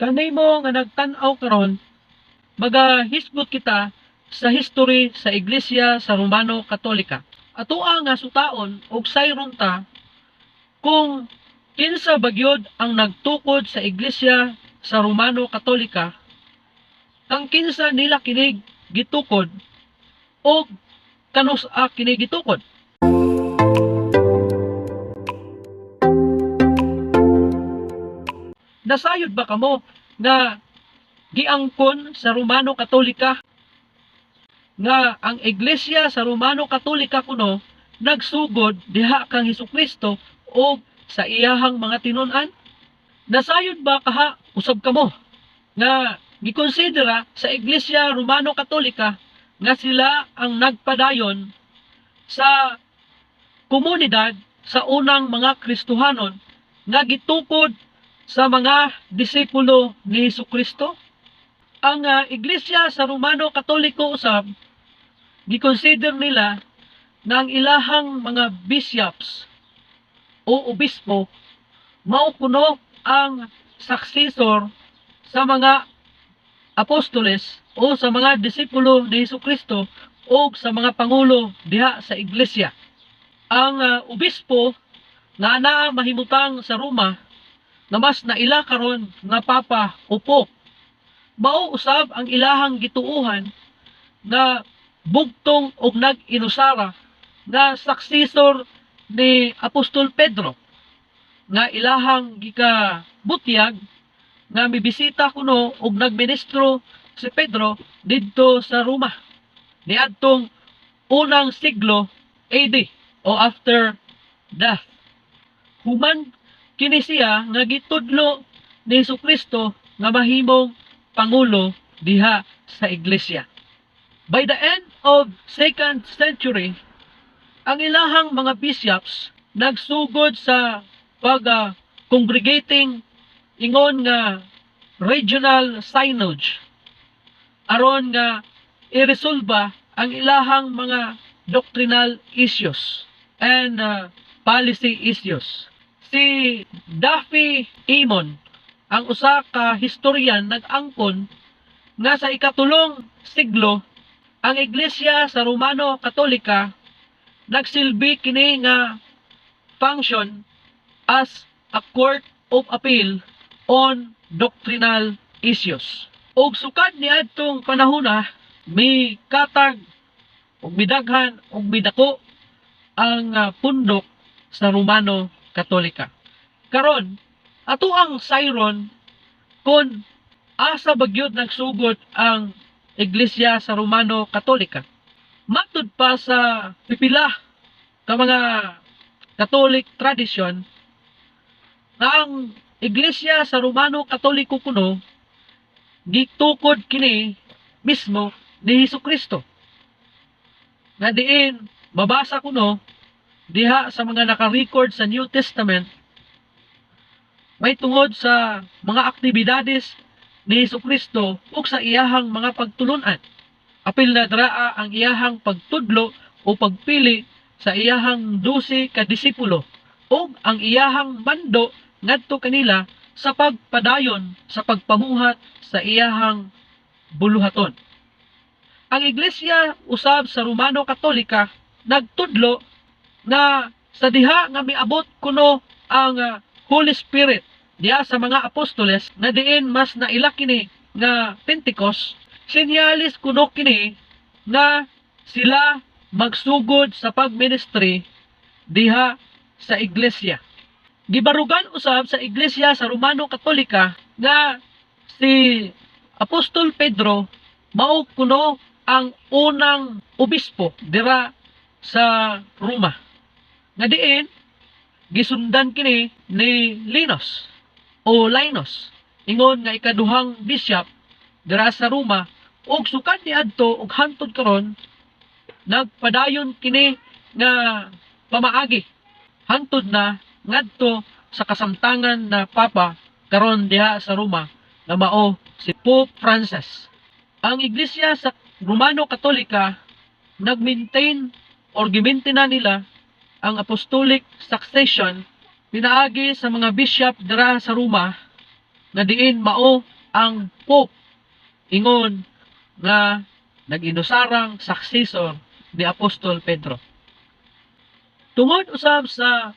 Kanimo nga nagtan-aw karon, magahisgot kita sa history sa Iglesia sa Romano Katolika. Atoa nga sutaon og sayron ta kung kinsa ba gyud ang nagtukod sa Iglesia sa Romano Katolika, kang kinsa nila kini gitukod og kanus-a kini gitukod. Nasayod ba kamo nga giangkon sa Romano Katolika nga ang Iglesia sa Romano Katolika kuno nagsugod diha kang Hesukristo o sa iyahang mga tinun-an? Nasayod ba kaha usab kamo nga gikonsidera sa Iglesia Romano Katolika nga sila ang nagpadayon sa komunidad sa unang mga Kristohanon nga gitukod sa mga disipulo ni Hesukristo? Ang Iglesia sa Romano Katoliko usab, gikonsider nila na ang ilahang mga bishops o obispo mao kuno ang successor sa mga apostoles o sa mga disipulo ni Hesukristo o sa mga pangulo diha sa iglesia. Ang obispo nga anaa mahimutang sa Roma na mas naila karon nga papa o pope, mao usab ang ilahang gituohan nga bugtong og nag-inusara nga successor ni Apostol Pedro nga ilahang gikabutyag nga mibisita kuno og nagministro si Pedro didto sa Roma niadtong unang siglo AD o after death. Human kini siya nga gitudlo ni Hesukristo nga mahimong pangulo diha sa iglesia. By the end of second century, ang ilahang mga bishops nagsugod sa pag congregating ingon nga regional synod aron nga iresolba ang ilahang mga doctrinal issues and policy issues. Si Duffy Amon, ang usa ka historian, nag-angkon nga sa ikatulong siglo ang Iglesia sa Romano Katolika nagsilbi kini nga function as a court of appeal on doctrinal issues. Og sukad niadtong panahona, mi katag ug midaghan ug midako ang pundok sa Romano Katolika. Karon, ato ang sayron kung asa ba gyud nagsugod ang Iglesia sa Romano Katolika. Matud pa sa pipila ka mga Catholic tradition nga ang Iglesia sa Romano Katoliko kuno gitukod kini mismo ni Hesukristo. Nga diin mabasa kuno diha sa mga naka-record sa New Testament may tungod sa mga aktibidades ni Hesukristo ug sa iyahang mga pagtulunan. Apil na draa ang iyahang pagtudlo o pagpili sa iyahang 12 ka disipulo ug ang iyahang mando ngadto kanila sa pagpadayon sa pagpamuhat sa iyahang buluhaton. Ang Iglesia usab sa Romano Katolika nagtudlo na sa diha nga miabot kuno ang Holy Spirit diha sa mga apostoles na diin mas naila kini nga Pentecost, sinyalis kuno kini nga sila magsugod sa pagministry diha sa iglesia. Gibarugan usab sa Iglesia sa Romano Katolika nga si Apostol Pedro mao kuno ang unang obispo dira sa Roma. Nga diin gisundan kini ni Linus o Linus ingon nga ikaduhang bishop dira sa Roma, ug sukad niadto ug hantod karon nagpadayon kini nga pamaagi hantod na ngadto sa kasamtangan na papa karon diha sa Roma nga mao si Pope Francis. Ang Iglesia sa Romano Katolika nag-maintain or gimaintain na nila ang apostolic succession pinaagi sa mga bishop dira sa Roma. nga diin mao ang Pope ingon nga nag-inusarang successor ni Apostol Pedro. Tungod usab sa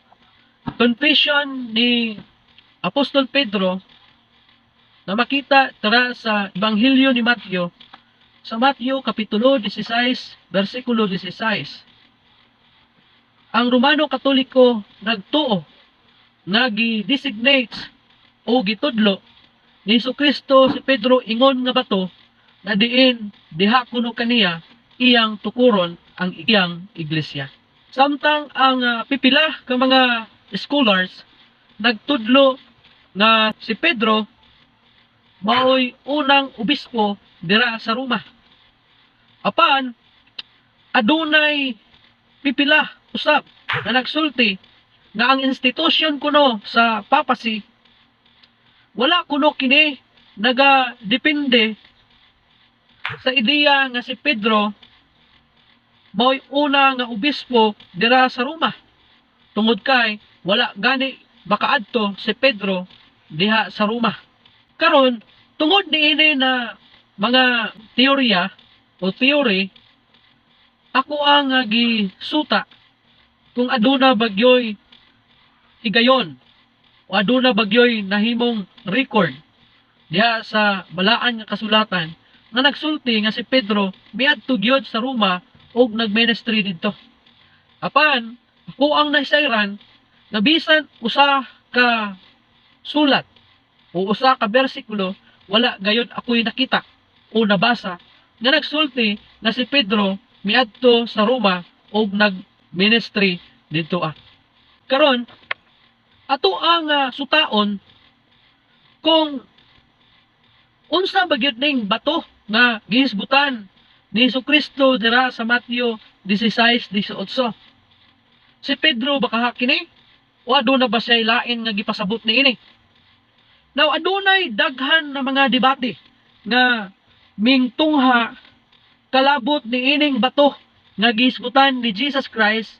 confession ni Apostol Pedro na makita tara sa Ebanghelyo ni Mateo, sa Mateo Kapitulo 16 versikulo 16, ang Romano Katoliko nagtuo nga gi-designate o gitudlo ni Kristo si Pedro ingon nga bato na diin diha kuno kaniya iyang tukuron ang iyang iglesia. Samtang ang pipila ka mga scholars nagtudlo nga si Pedro maoy unang obispo dira sa Roma. Apan adunay pipila usab na nagsulti nga ang institusyon kuno sa papacy, wala kuno kini nagadepende sa ideya nga si Pedro mao'y una nga obispo dira sa Roma, tungod kay wala gani makaadto si Pedro diha sa Roma. Karon, tungod niini na mga teorya o theory, ako ang gisuta kung aduna bagyoy higayon o aduna bagyoy nahimong record diha sa balaan nga kasulatan nga nagsulti nga si Pedro miadto gyud sa Roma ug nagministry didto. Apan ako ang nasayran nga bisan usa ka sulat o usa ka bersikulo, wala gayud ako'y nakita o nabasa nga nagsulti nga si Pedro miadto sa Roma ug nagministry didto. Karon, ato ang sutaon kung unsa ba gyud ning bato nga gihisgutan ni Kristo dira sa Mateo 16:18. Si Pedro ba kaha kini? O aduna ba siya lain nga gipasabot niini? Now, adunay daghan na mga debate nga mingtungha kalabot niining bato nga gihisgutan ni Jesus Christ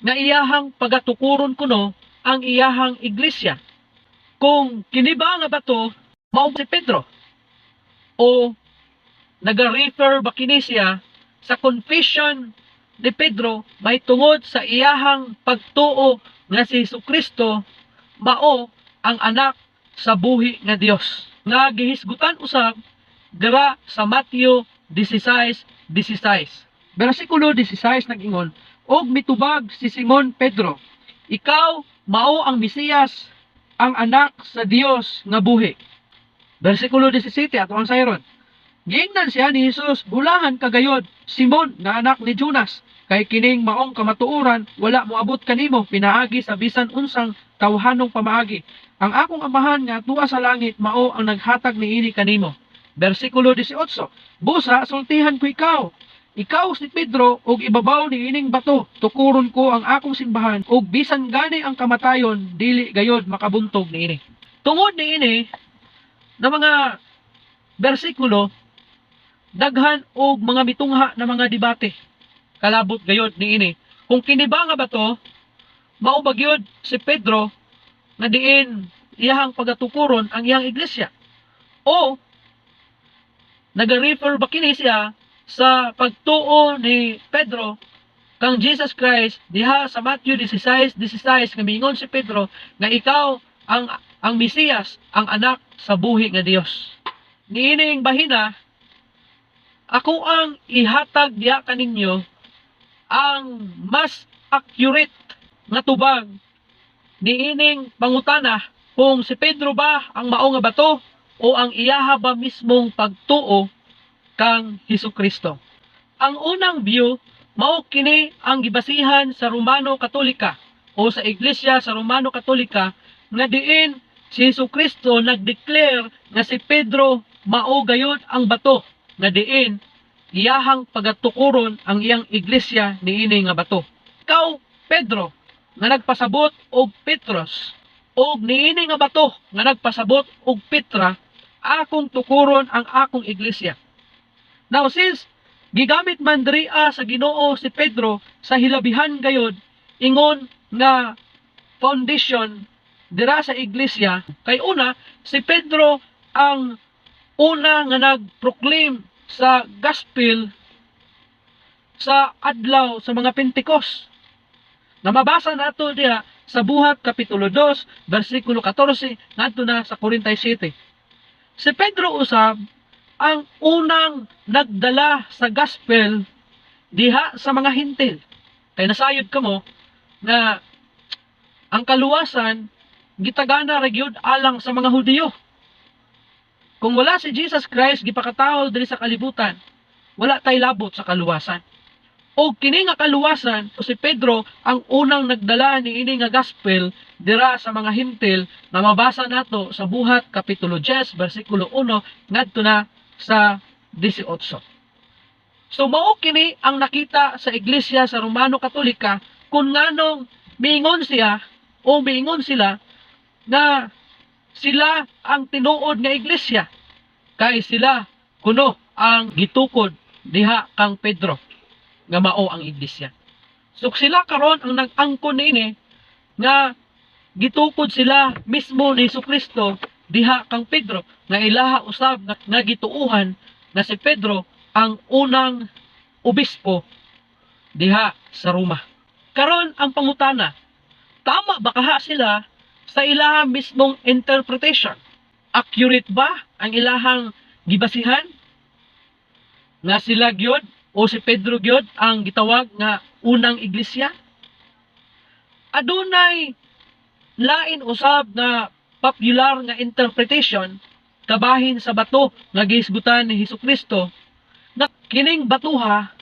nga iyahang pagatukuron kuno ang iyahang iglesia. Kung kini ba nga bato mao si Pedro o naga-refer ba kini siya sa confession ni Pedro may tungod sa iyahang pagtuo nga si Kristo mao ang anak sa buhi nga Dios nga gihisgutan usab dira sa Mateo 16:16. Bersikulo 16 nag-ingon, "Og mitubag si Simon Pedro, 'Ikaw mao ang Mesiyas, ang anak sa Dios nga buhi.'" Bersikulo 17 ato ang sayron. Giingnan siya ni Jesus, "Bulahan ka gayod, Simon nga anak ni Jonas, kay kining maong kamatuoran wala moabot kanimo pinaagi sa bisan unsang tawhanong pamaagi. Ang akong Amahan nga atua sa langit mao ang naghatag niini kanimo." Bersikulo 18, "Busa sultihan ko ikaw, ikaw si Pedro, ug ibabaw niining bato tukuron ko ang akong simbahan, ug bisan gani ang kamatayon dili gayod makabuntog niini." Tungod niini na mga bersikulo, daghan og mga mitungha na mga debate kalabot gayod niini. Kung kini ba nga bato mao ba gyud si Pedro nga diin iyahang pagatukuron ang iyang iglesia o naga-refer ba kini siya sa pagtuo ni Pedro kang Jesus Christ diha sa Matthew 16:16 nga miingon si Pedro nga ikaw ang Mesiyas, ang anak sa buhi nga Dios. Niining bahina, ako ang ihatag diha kaninyo ang mas accurate nga tubag niining pangutana kung si Pedro ba ang mao nga bato o ang iyaha ba mismong pagtuo kang Hesus Kristo. Ang unang view, mao kini ang gibasihan sa Romano Katolika o sa Iglesia sa Romano Katolika nga diin si Hesus Kristo nagdeclare nga si Pedro mao gayud ang bato nga diin iyahang pagatukuron ang iyang iglesia niini nga bato. "Ikaw Pedro nga nagpasabot og Petros, og niini nga bato nga nagpasabot og Petra akong tukuron ang akong iglesia." Now, since gigamit man diri sa Ginoo si Pedro sa hilabihan gayod ingon nga foundation dira sa iglesia kay una, si Pedro ang una nga nag-proclaim sa gospel sa adlaw sa mga Pentecost. Na mabasa nato diha sa Buhat kapitulo 2 bersikulo 14 ngadto na sa 47. Si Pedro usab ang unang nagdala sa gospel diha sa mga Hentil. Kay nasayod kamo nga ang kaluwasan gitagana ra gyud alang sa mga Hudiyo. Kung wala si Jesus Christ gipakatawo diri sa kalibutan, wala tay labot sa kaluwasan. O kini nga kaluwasan, si Pedro ang unang nagdala niini nga gospel dira sa mga Hentil na mabasa nato sa Buhat kapitulo 10 bersikulo 1 ngadto na sa 18. So mao kini ang nakita sa Iglesia sa Romano Katolika kung nganong miingon siya o miingon sila nga sila ang tinuod nga iglesia kay sila kuno ang gitukod diha kang Pedro nga mao ang iglesia. So sila karon ang nag-angkon niini nga gitukod sila mismo ni Kristo diha kang Pedro nga ilaha usab nga gituuhan nga si Pedro ang unang obispo diha sa Roma. Karon ang pangutana, tama ba kaha sila sa ilaha mismong interpretation? Accurate ba ang ilahang gibasihan? Nga sila gyud o si Pedro gyud ang gitawag nga unang iglesia? Adunay lain usab nga popular nga interpretation kabahin sa bato nga gihisgutan ni Hesus Kristo, nga kining batuha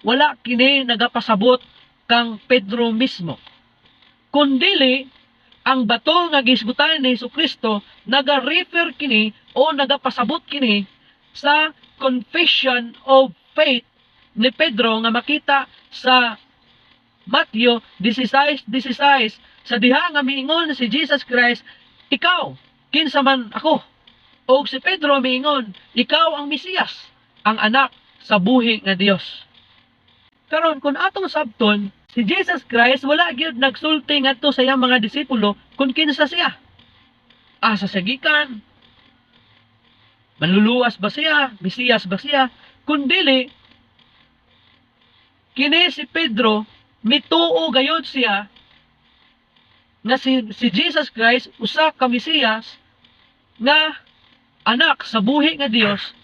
wala kini nagapasabot kang Pedro mismo. Kundili ang bato nga gihisgutan ni Hesus Kristo, naga-refer kini o nagapasabot kini sa confession of faith ni Pedro nga makita sa Matthew 16:16, sa diha nga miingon si Jesus Christ, "Ikaw, kinsa man ako?" Og si Pedro miingon, "Ikaw ang Mesiyas, ang anak sa buhi nga Dios." Karon, kung atong sabton, si Jesus Christ wala gyud nagsulti ngadto sa iyang mga disipulo kung kinsa siya. Asa siya gikan? Manluluwas ba siya? Mesiyas ba siya? Kung dili, kini si Pedro, mituo gayud siya nga si Jesus Christ usa ka Mesiyas nga anak sa buhi nga Dios,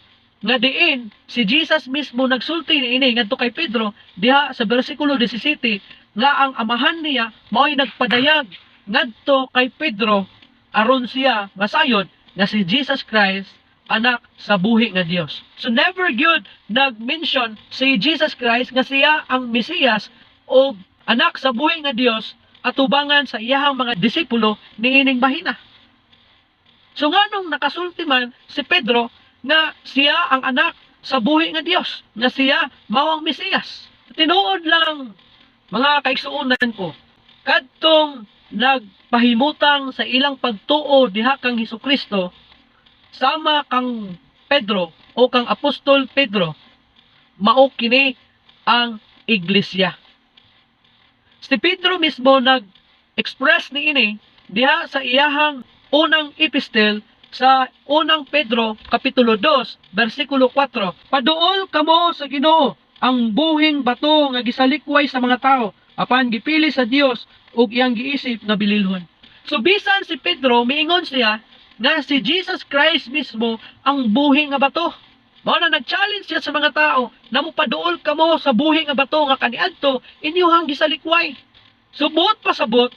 nga diin si Jesus mismo nagsulti niini ngadto kay Pedro diha sa bersikulo 17 nga ang amahan niya mao'y nagpadayag ngadto kay Pedro aron siya masayod nga si Jesus Christ anak sa buhi nga Dios. So never gyud nag-mention si Jesus Christ nga siya ang Mesiyas o anak sa buhi nga Dios atubangan sa iyahang mga disipulo niining bahina. So nganong nakasulti man si Pedro nga siya ang anak sa buhi nga Dios, nga siya mao ang Mesiyas? Tinuod lang, mga kaigsuonan ko, kadtong nagpahimutang sa ilang pagtuo diha kang Hesukristo sama kang Pedro o kang Apostol Pedro, mao kini ang iglesia. Si Pedro mismo nag-express niini diha sa iyahang unang epistle sa Unang Pedro kapitulo 2 bersikulo 4. "Paduol kamo sa Ginoo, ang buhing bato nga gisalikway sa mga tao, apan gipili sa Dios ug iyang giisip nga bililhon." So bisan si Pedro, miingon siya nga si Jesus Christ mismo ang buhi nga bato. Mao na nag-challenge siya sa mga tao na mupaduol kamo sa buhi nga bato nga kaniadto inyuhang gisalikway. So buot pasabot,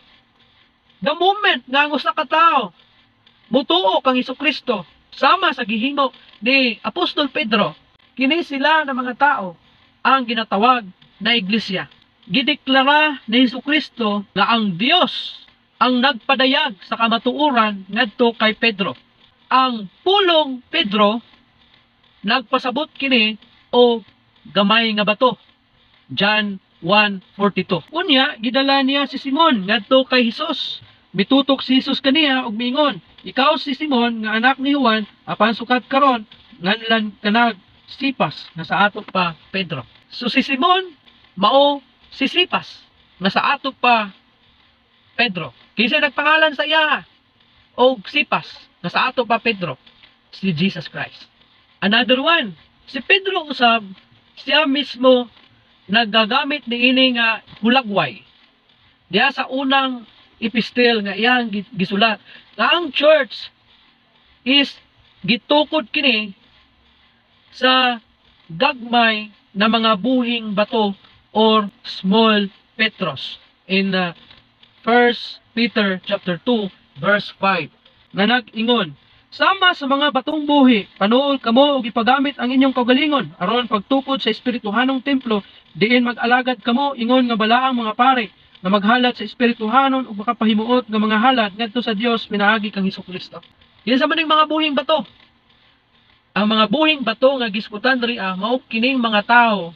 the moment nga ang usa ka tawo mutuo kang Kristo sama sa gihimo ni Apostol Pedro, kini sila na mga tao ang ginatawag na iglesia. Gideklara ni Kristo nga ang Dios ang nagpadayag sa kamatuoran ngadto kay Pedro. Ang pulong Pedro, nagpasabot kini o gamay nga bato. John 1:42. Unya gidala niya si Simon ngadto kay Hesus. Mitutok si Hesus kaniya ug miingon, "Ikaw si Simon nga anak ni Juan, apan sukat karon nganlan kanag Sipas," nga sa ato pa Pedro. So si Simon mao si Sipas, nga sa ato pa Pedro. Kinsa nagpangalan sa iya og Sipas nga sa ato pa Pedro? Si Jesus Christ. Another one, si Pedro usab, siya mismo naggagamit niini nga hulagway diha sa unang epistle nga iyang gisulat nga ang church is gitukod kini sa gagmay na mga buhing bato or small Petros in 1 Peter chapter 2 verse 5 nga nag-ingon, "Sama sa mga batong buhi, panuol kamo og ipagamit ang inyong kaugalingon aron pagtukod sa espirituhanong templo, diin mag-alagad kamo ingon nga balaang mga pari nga maghalad sa espirituhanon ug makapahimuot nga mga halad ngadto sa Dios pinaagi kang Hesukristo." Kinsa man ning mga buhing bato? Ang mga buhing bato nga gisgutan diri mao kining mga tawo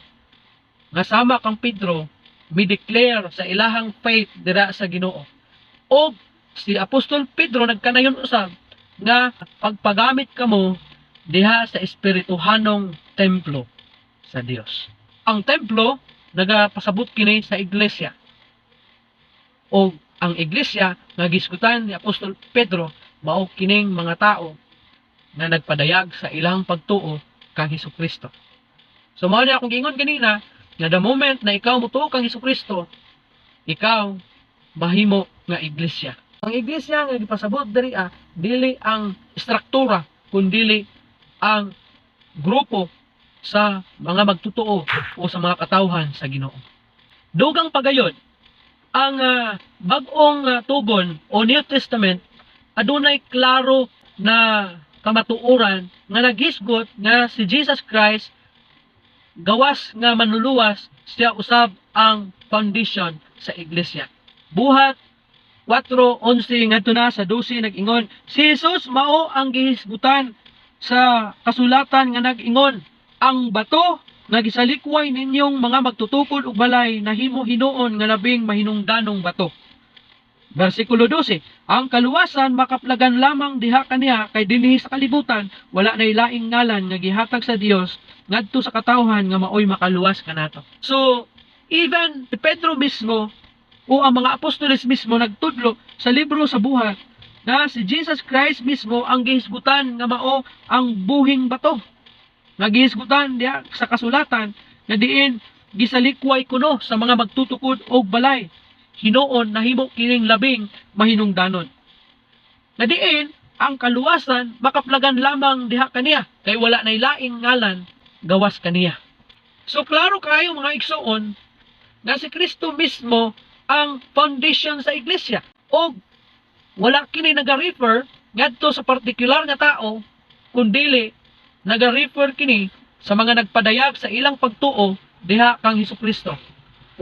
nga sama kang Pedro, mi-declare sa ilahang faith dira sa Ginoo. Og si Apostol Pedro nagkanayon usab nga pagpagamit kamo diha sa espirituhanong templo sa Dios. Ang templo nagapasabot kini sa iglesia. O ang iglesia nga gisgutan ni Apostol Pedro mao kining mga tao nga nagpadayag sa ilang pagtuo kang Hesukristo. So mao ni akong giingon ganina nga the moment na ikaw motuo kang Hesukristo, ikaw mahimo nga iglesia. Ang iglesia nga gipasabot diri dili ang istruktura kundili ang grupo sa mga magtotoo o sa mga katawhan sa Ginoo. Dugang pagayon, ang bag-ong tugon o New Testament adunay klaro na kamatuoran nga naghisgot nga si Jesus Christ, gawas nga manluluwas, siya usab ang foundation sa iglesia. Buhat 4:11 ngadto na sa 12 nag-ingon, "Si Jesus mao ang gihisgutan sa kasulatan nga nag-ingon, 'Ang bato nga gisalikway ninyong mga magtutukod og balay nahimo hinuon nga labing mahinungdanong bato.'" Versikulo 12, "Ang kaluwasan makaplagan lamang diha kaniya kay dinhi sa kalibutan wala nay laing ngalan nga gihatag sa Dios ngadto sa katawhan nga maoy makaluwas kanato." So, even si Pedro mismo o ang mga apostoles mismo nagtudlo sa libro sa Buhat na si Jesus Christ mismo ang gihisgutan nga mao ang buhing bato nga gihisgutan diha sa kasulatan nga diin gisalikway kuno sa mga magtutukod og balay, hinuon nahimo kining labing mahinungdanon. Na diin ang kaluwasan makaplagan lamang diha kaniya kay wala nay laing ngalan gawas kaniya. So klaro kayo, mga igsoon, nga si Kristo mismo ang foundation sa iglesia. Og wala kini naga-refer ngadto sa partikular nga tao kundili naga-refer kini sa mga nagpadayag sa ilang pagtuo diha kang Hesukristo.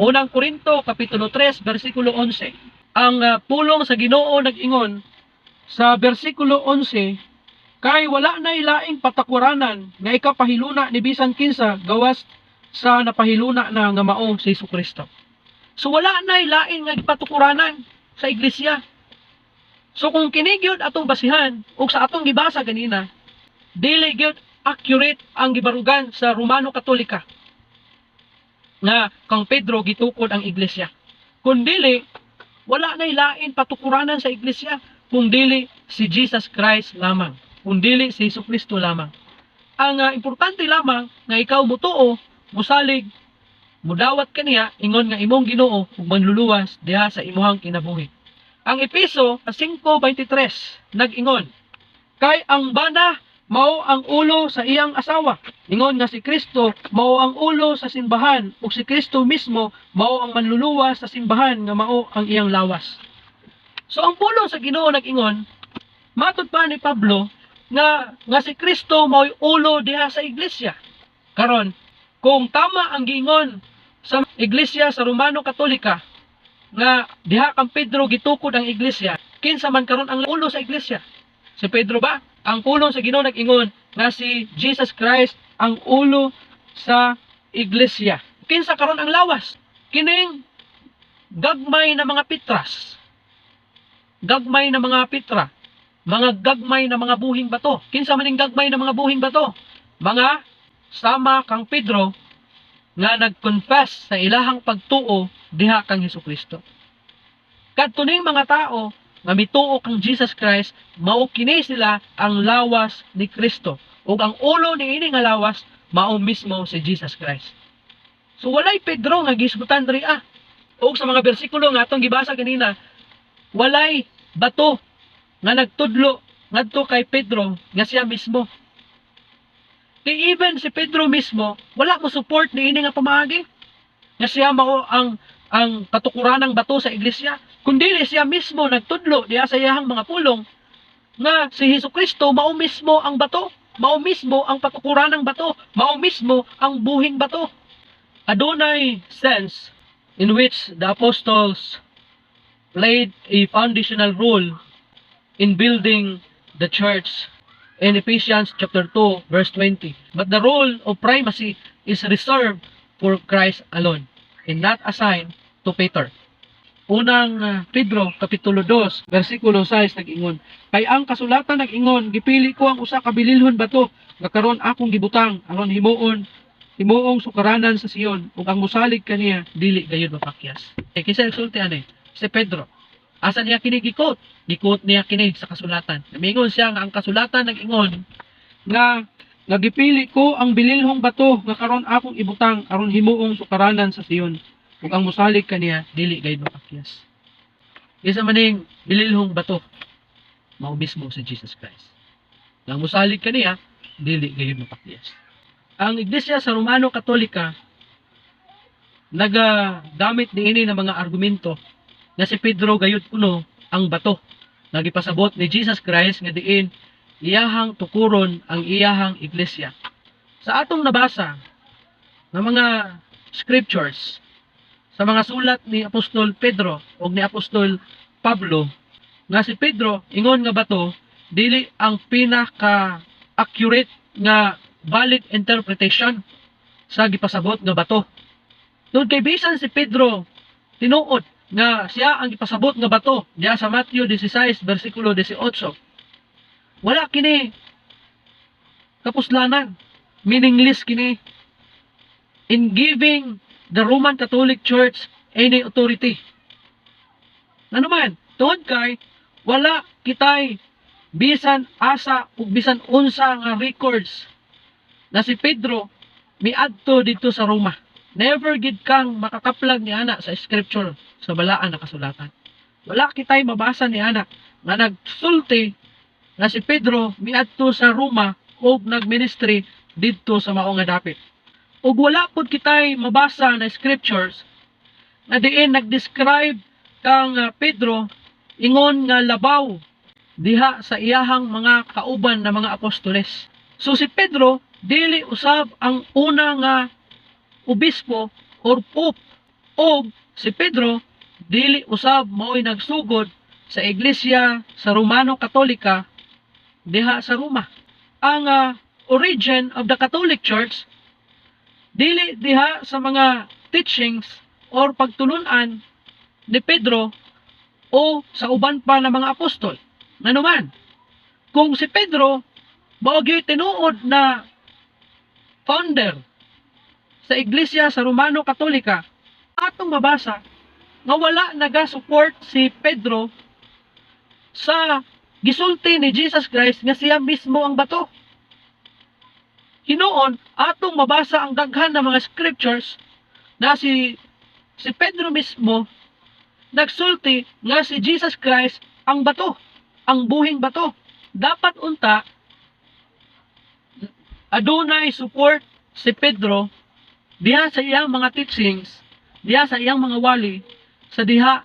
Unang Korinto kapitulo 3 bersikulo 11. Ang pulong sa Ginoo nag-ingon sa bersikulo 11, "Kay wala na laing patakwaranan nga ikapahiluna ni bisan kinsa gawas sa napahiluna na nga mao si Hesukristo." So wala na lain nga gipatukuranan sa iglesia. So kung kini gyud atong basihan ug sa atong gibasa ganina, dili gyud accurate ang gibarugan sa Romano Katolika nga kang Pedro gitukod ang iglesia. Kung dili, wala na lain patukuranan sa iglesia kung dili si Jesus Christ lamang, kung dili si Hesus Kristo lamang. Ang importante lamang nga ikaw mutuo, musalig, mudawat kaniya ingon nga imong Ginoo ug manluluwas diha sa imuhang kinabuhi. Ang Epeso 5:23 nag-ingon, "Kay ang bana mao ang ulo sa iyang asawa, ingon nga si Kristo mao ang ulo sa simbahan, ug si Kristo mismo mao ang manluluwas sa simbahan nga mao ang iyang lawas." So ang pulong sa Ginoo nag-ingon, matod pa ni Pablo, nga si Kristo mao'y ulo diha sa iglesia. Karon, kung tama ang giingon sa iglesia sa Romano Katolika nga diha kang Pedro gitukod ang iglesia, kinsa man karon ang ulo sa iglesia? Si Pedro ba? Ang pulong sa Ginoo nag-ingon nga si Jesus Christ ang ulo sa iglesia. Kinsa karon ang lawas? Kining gagmay na mga pitras. Gagmay na mga pitra. Mga gagmay na mga buhing bato. Kinsa man ning gagmay na mga buhing bato? Mga sama kang Pedro nga nag-confess sa ilahang pagtuo diha kang Hesukristo. Kadto ning mga tao nga mituo kang Jesus Christ, mao kini sila ang lawas ni Kristo. Ug ang ulo niini nga lawas mao mismo si Jesus Christ. So walay Pedro nga gisgutan diri ah. Ug sa mga bersikulo nga atong gibasa ganina, walay bato nga nagtudlo ngadto kay Pedro nga siya mismo. Kay even si Pedro mismo wala mo support niini nga pamaagi nga siya mao ang katukuranang bato sa iglesia, kundi siya mismo nagtudlo diha sa iyahang mga pulong nga si Hesus Kristo mao mismo ang bato, mao mismo ang patukuranang bato, mao mismo ang buhing bato. Adunay sense in which the apostles played a foundational role in building the church in Ephesians chapter 2 verse 20. But the role of primacy is reserved for Christ alone and not assigned to Peter. Unang Pedro kapitulo 2 bersikulo 6 nag-ingon, "Kay ang kasulatan nag-ingon, gipili ko ang usa ka bililhon bato nga karon akong gibutang aron himuon himuong sukaranan sa Sion, ug ang mosalig kaniya dili gayud mapakyas." Eh kinsa nagsulti ani? Si Pedro. Asa niya kini gi-quote? Gi-quote niya kini sa kasulatan. Miingon siya nga ang kasulatan nag-ingon nga gipili ko ang bililhong bato nga karon akong ibutang aron himuong sukaranan sa Sion, ug ang mosalig kaniya dili gayud mapakyas. Kinsa man ning bililhong bato? Mao mismo si Jesus Christ. Ang mosalig kaniya dili gayud mapakyas. Ang Iglesia sa Romano Katolika nagagamit niini ng mga argumento nga si Pedro gayud kuno ang bato nga gipasabot ni Jesus Christ nga diin iyahang tukuron ang iyahang iglesia. Sa atong nabasa nga mga scriptures sa mga sulat ni Apostol Pedro o ni Apostol Pablo nga si Pedro ingon nga bato, dili ang pinaka accurate nga valid interpretation sa gipasabot nga bato. Tungod kay bisan si Pedro tinuod nga siya ang gipasabot nga bato diha sa Matthew 16 bersikulo 18, wala kini kapuslanan, meaningless kini in giving the Roman Catholic Church any authority. Ano man, tungod kay wala kitay bisan asa ug bisan unsa nga records na si Pedro miadto didto sa Roma. Never gid kang makakaplag ni ana sa scripture, sa balaan na kasulatan. Wala kitay mabasa ni ana nga nagsulti nga si Pedro miadto sa Roma ug nagministry didto sa mao nga dapit. Ug wala pud kitay mabasa na scriptures nga diin nag-describe kang Pedro ingon nga labaw diha sa iyahang mga kauban na mga apostoles. So si Pedro dili usab ang una nga obispo or pope, og si Pedro dili usab mao'y nagsugod sa Iglesia sa Romano Katolika diha sa Roma. Ang origin of the Catholic Church dili diha sa mga teachings or pagtulunan ni Pedro o sa uban pa na mga apostol. Nganuman, kung si Pedro mao gyud tinuod na founder sa Iglesia sa Romano Katolika, atong mabasa nga wala naga-support si Pedro sa gisulti ni Jesus Christ nga siya mismo ang bato. Hinuon, atong mabasa ang daghan ng mga scriptures na si Pedro mismo nagsulti nga si Jesus Christ ang bato, ang buhing bato. Dapat unta adunay support si Pedro diha sa iyang mga teachings, diha sa iyang mga wali, sa diha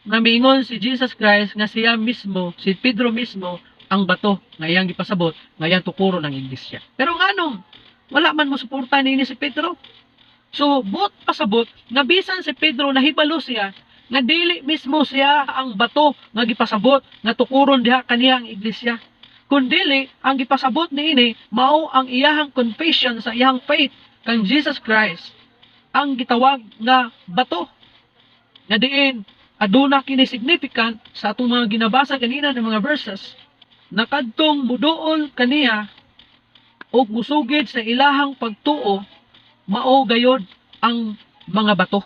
nga miingon si Jesus Christ nga siya mismo, si Pedro mismo ang bato nga iyang gipasabot nga iyang tukuro ng iglesia. Pero nganong wala man mo suporta niini si Pedro? So, buot pasabot nga bisan si Pedro nahibalo siya nga dili mismo siya ang bato nga gipasabot nga tukuron diha kaniya ang iglesia. Kundili ang gipasabot niini mao ang iyahang confession sa iyang faith kang Jesus Christ ang gitawag nga bato nga diin aduna kini significant sa atong mga ginabasa ganina ng mga verses na kadtong muduol kaniya og musugid sa ilahang pagtuo mao gayod ang mga bato.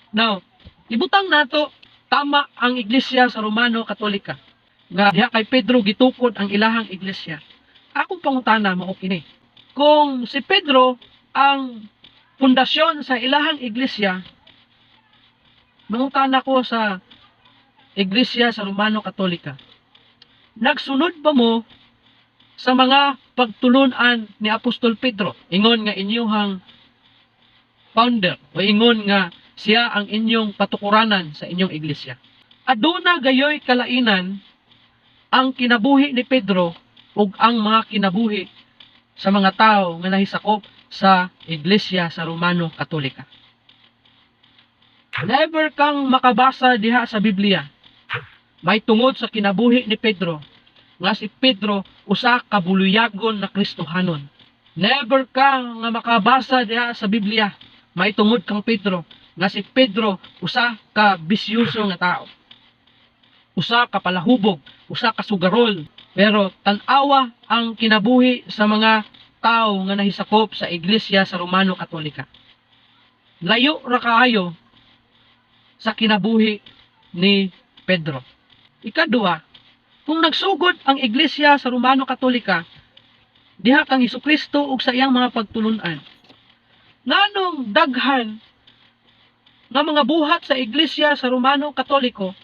Now, ibutang nato Tama ang Iglesia sa Romano Katolika nga diha kay Pedro gitukod ang ilahang iglesia. Akong pangutana mao kini. Kung si Pedro ang pundasyon sa ilahang iglesia, mangutana ko sa Iglesia sa Romano Katolika. Nagsunod ba mo sa mga pagtulunan ni Apostol Pedro? Ingon nga inyuhang founder o ingon nga siya ang inyong patukuranan sa inyong iglesia. Aduna gayoy kalainan ang kinabuhi ni Pedro ug ang mga kinabuhi sa mga tao nga nahisakop sa Iglesia sa Romano Katolika. Never kang makabasa diha sa Biblia may tungod sa kinabuhi ni Pedro nga si Pedro usa ka buluyagon na Kristohanon. Never ka nga makabasa diha sa Biblia may tungod kang Pedro nga si Pedro usa ka bisyoso nga tao. Usa ka palahubog, usa ka sugarol. Pero tan-awa ang kinabuhi sa mga tao nga nahisakop sa Iglesia sa Romano Katolika. Layo ra kaayo sa kinabuhi ni Pedro. Ikaduha, kung nagsugod ang Iglesia sa Romano Katolika diha kang Hesukristo ug sa iyang mga pagtulunan, nganong daghan nga mga buhat sa Iglesia sa Romano Katoliko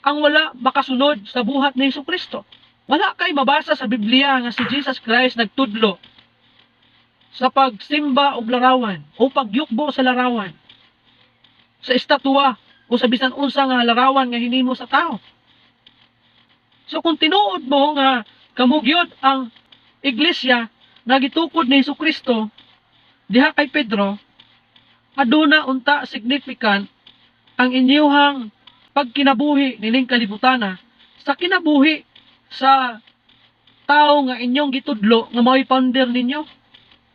ang wala makasunod sa buhat ni Hesukristo? Wala kay mabasa sa Biblia nga si Jesus Christ nagtudlo sa pagsimba og larawan o pagyukbo sa larawan, sa estatwa o sa bisan unsa nga larawan nga hinimo sa tao. So kung tinuod mo nga kamo gyud ang iglesia nga gitukod ni Hesukristo diha kay Pedro, aduna unta significant ang inyuhang pagkinabuhi nining kalibutana sa kinabuhi sa tao nga inyong gitudlo nga mao'y founder ninyo.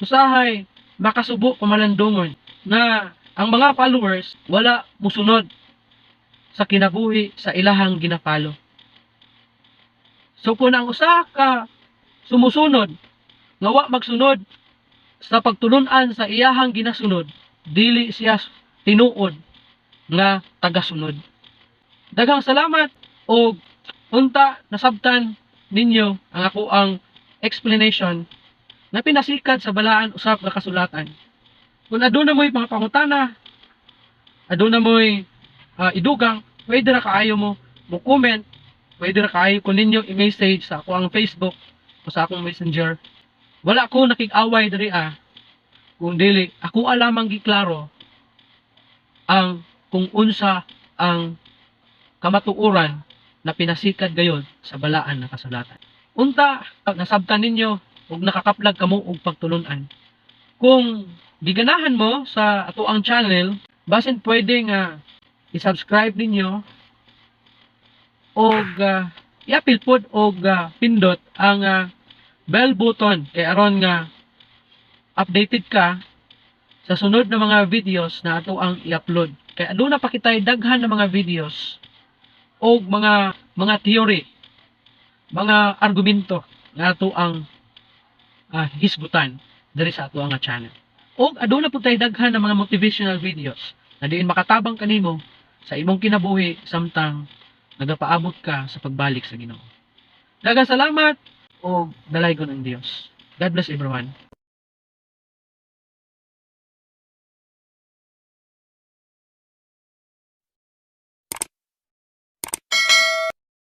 Usahay makasubo pamalandungon na ang mga followers wala musunod sa kinabuhi sa ilahang ginapalo. So kung ang usa ka sumusunod nga wa magsunod sa pagtulunan sa iyahang ginasunod, dili siya tinuod nga tagasunod. Daghang salamat og unta nasabtan ninyo ang ako ang explanation na pinasikad sa balaan usab nga kasulatan. Kung aduna mo'y mga pangutana, aduna mo'y idugang, pwede ra kaayo mo mo comment, pwede ra kaayo ko ninyo i-message sa ako ang Facebook o sa akong Messenger. Wala ko nakig-away diri ah. Kung dili, ako lamang giklaro ang kung unsa ang kamatuoran na pinasikad gayon sa balaan na kasulatan. Unta nasabtan ninyo ug nakakaplag kamo og pagtulunan. Kung giganahan mo sa ato ang channel, basin pwede nga i-subscribe ninyo og i-apil pod og pindot ang bell button kay aron nga updated ka sa sunod na mga videos na ato ang i-upload. Kay aduna pa kitay daghan na mga videos og mga theory, mga argumento nga ato ang hisgutan diri sa ato ang channel. Og aduna pud tay daghan na mga motivational videos na diin makatabang kanimo sa imong kinabuhi samtang nagapaabot ka sa pagbalik sa Ginoo. Daghang salamat og dalaygon ang Dios. God bless everyone.